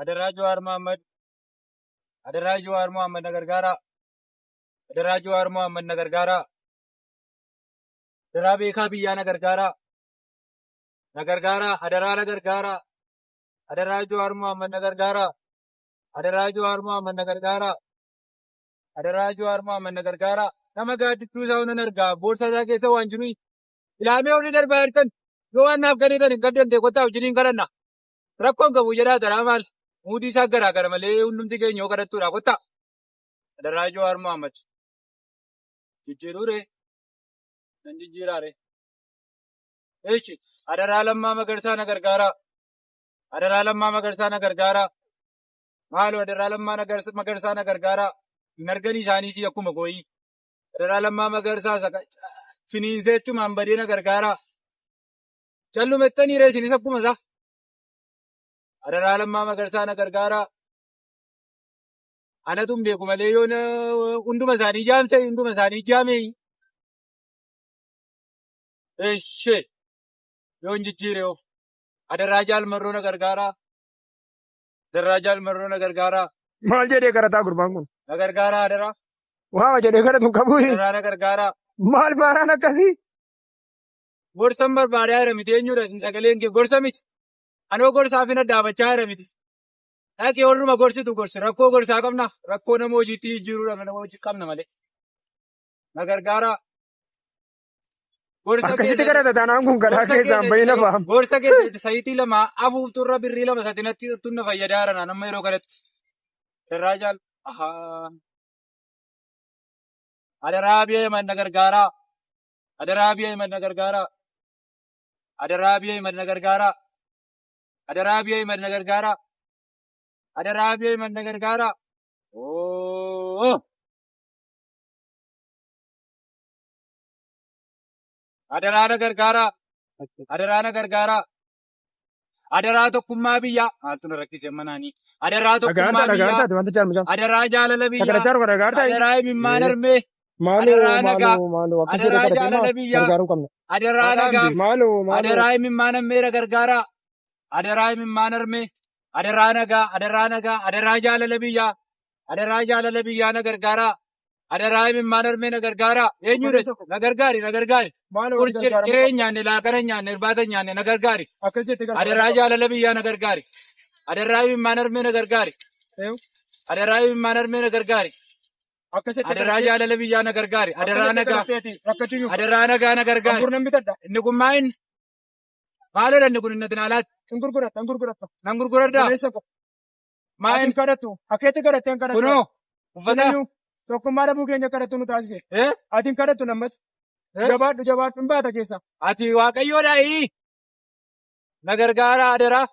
Adaraa Jawaar Mohaammed. Adaraa Jawaar Mohaammed na gargaaraa. Adaraa Jawaar Mohaammed na gargaaraa. Adaraa beekaa biyyaa na gargaaraa. Na gargaaraa. Adaraa na gargaaraa. Adaraa Jawaar Mohaammed na gargaaraa. Adaraa Jawaar Mohaammed na gargaaraa. Adaraa Jawaar Mohaammed na gargaaraa. Nama gaaddidduu isaa nan argaa. Boorsaa isaa keessa waan jiru ilaamee olii darbaa jirtan yoo waan naaf kennitan hin qabdan ta'e kottaa wajjiniin kadhanna. Rakkoon qabu jedhaa taraa maal? Muudii isaa garaa gara malee hundumti keenya yoo kadhattuudha kottaa. Adaraa Jawaar Mohaammed. Jijjiiruu ree? Nan jijjiiraa ree? Eeshi adaraa Lammaa Magarsaa na gargaaraa. Adaraa Lammaa Magarsaa na gargaaraa. Maaloo adaraa Lammaa Magarsaa na gargaaraa. Hin arganii isaaniis akkuma kooyii. Adaraa Lammaa Magarsaa finiinsee jechumaan badee na gargaaraa. Callumettanii ree isinis akkuma isaa. Adaraa Lammaa Magarsaa na gargaaraa. Anatu hin beeku malee yoo hunduma isaanii jaamse hunduma isaanii jaamee. Eshee yoon jijjiire of. Adaraa Jaal Marroo na gargaaraa. Adaraa Jaal Marroo na gargaaraa. Maal jedhee kadhataa gurbaan kun? Na gargaaraa adaraa. Waa jedhee kadhatu hin qabu. Adaraa na gargaaraa. Maal faaraan akkasii? Gorsan barbaadaa jira miti eenyudha sagaleen kee gorsa miti. Anoo gorsaaf hin addaabachaa jira miti. Dhaqee warruma gorsitu gorsi rakkoo gorsaa qabna rakkoo nama hojiitti jijjiiruudha nama hojii qabna malee. Na gargaaraa. Gorsa Akkasitti keessa kadhata taanaan kun kadhaa gorsa keessaan keessa bahina faam. gorsa keessa sayitii lama afuuftu irra birrii lama satinatti tunna fayyadaa jira nama yeroo kanatti. Irraa jaal. Ahaa. Adaraa biyya Yemen na gargaaraa. Adaraa biyya Yemen na gargaaraa. Adaraa biyya Yemen na gargaaraa. Adaraa biyya Yemen na gargaaraa. Adaraa biyya Yemen na gargaaraa. Oo. Adaraa na gargaaraa. Adaraa na gargaaraa. Adaraa tokkummaa biyyaa. Maaltu na rakkise manaanii. Adaraa tokkummaa Dhagaartaa biyyaa. dhagaartaati wanta jaarmisaa. Adaraa jaalala biyyaa. Dhagarachaar dhagaartaa. Adaraa imimmaan harmee. Maaloo Adaraa nagaa. maaloo maaloo akkas jedhee Adaraa kadhatee jaalala maal biyyaa. gargaaruu qabna. Adaraa nagaa. Maaloo maaloo. Adaraa imimmaan harmeera gargaaraa. Adaraa imimmaan harmee. Adaraa nagaa. Adaraa nagaa. Adaraa jaalala biyyaa. Adaraa jaalala biyyaa na gargaaraa. Adaraa imimmaan harmee na gargaaraa. Eenyudha? Na gargaari na gargaari. Maaloo wanti gargaaramuu Ciree qabna. nyaanne laaqana nyaanne irbaata nyaanne na gargaari. Akkas jettee Adaraa gargaaramuu qabna. jaalala biyyaa na gargaari. Adaraa imimmaan harmee na gargaari. Adaraa imimmaan harmee na gargaari. Akkas jettee Adaraa kadhattee jaalala biyyaa na gargaari. akkas Adaraa jettee nagaa. kadhatteeti rakkachuu jiru. Adaraa nagaa na gargaari. Hambuur nan bitadha. Inni kun maa inni? Maaloodha inni kun inni naalaatti? Hin gurguratta hin gurguratta. Nan gurguradhaa? Obboleessa koo. Maa Ati hin inni? kadhattu. Akkeetti kadhattee hin kadhattu. Kunoo uffata? Silayyuu tokkummaa dhabuu keenya kadhattu nu taasise. Eh? Ati hin kadhattu lammata. Eh? Jabaadhu jabaadhu hin baata keessa. Ati waaqayyoodhaa na gargaaraa adaraa.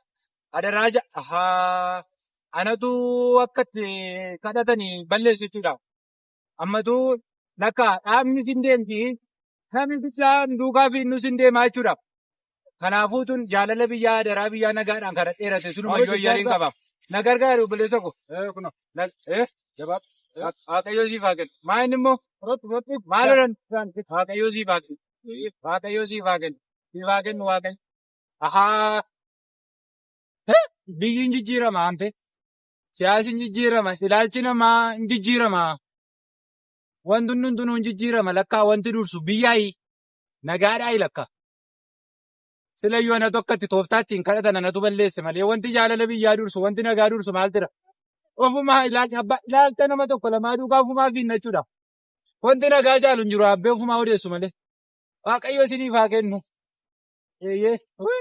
Adaraa ja ahaa. Anatu akka itti kadhatanii balleessu jechuudha. Ammatu lakka dhaabni sin deemti. Namni guddaan duukaa fi nus hin deemaa jechuudha. Kanaafuu tun jaalala biyyaa adaraa biyyaa nagaadhaan kana dheerate sunuma Maaloo iyyuu ayyariin jajjaarraa. qaba. Na gargaari obboleessa ko. Kunoo. Jabaadhu. Waaqayyoo siif haa kennu. Maa inni immoo Fudhadhu fudhadhu. maal odhan? Waaqayyoo siif haa kennu. Waaqayyoo siif haa kennu. Siif haa kennu Waaqayyo. Ahaa. Biyyi hin jijjiirama ante. Siyaasni hin jijjiirama. Ilaalchi namaa hin jijjiirama. Wanti hundumtuu hin jijjiirama. Lakkaa wanti dursu biyyaayi. Nagaadhaayi lakka. Silayyuu anatu akka itti tooftaa ittiin kadhatan anatu balleesse malee wanti jaalala biyyaa dursu wanti nagaa dursu maal jira? Ofumaa ilaalcha abbaa ilaalcha nama tokko lamaa duukaa ofumaa fiinnachuudha. Wanti nagaa caalu hin jiru abbee ofumaa odeessu malee. Waaqayyo isiniif haa kennu. Eeyyee. Ui.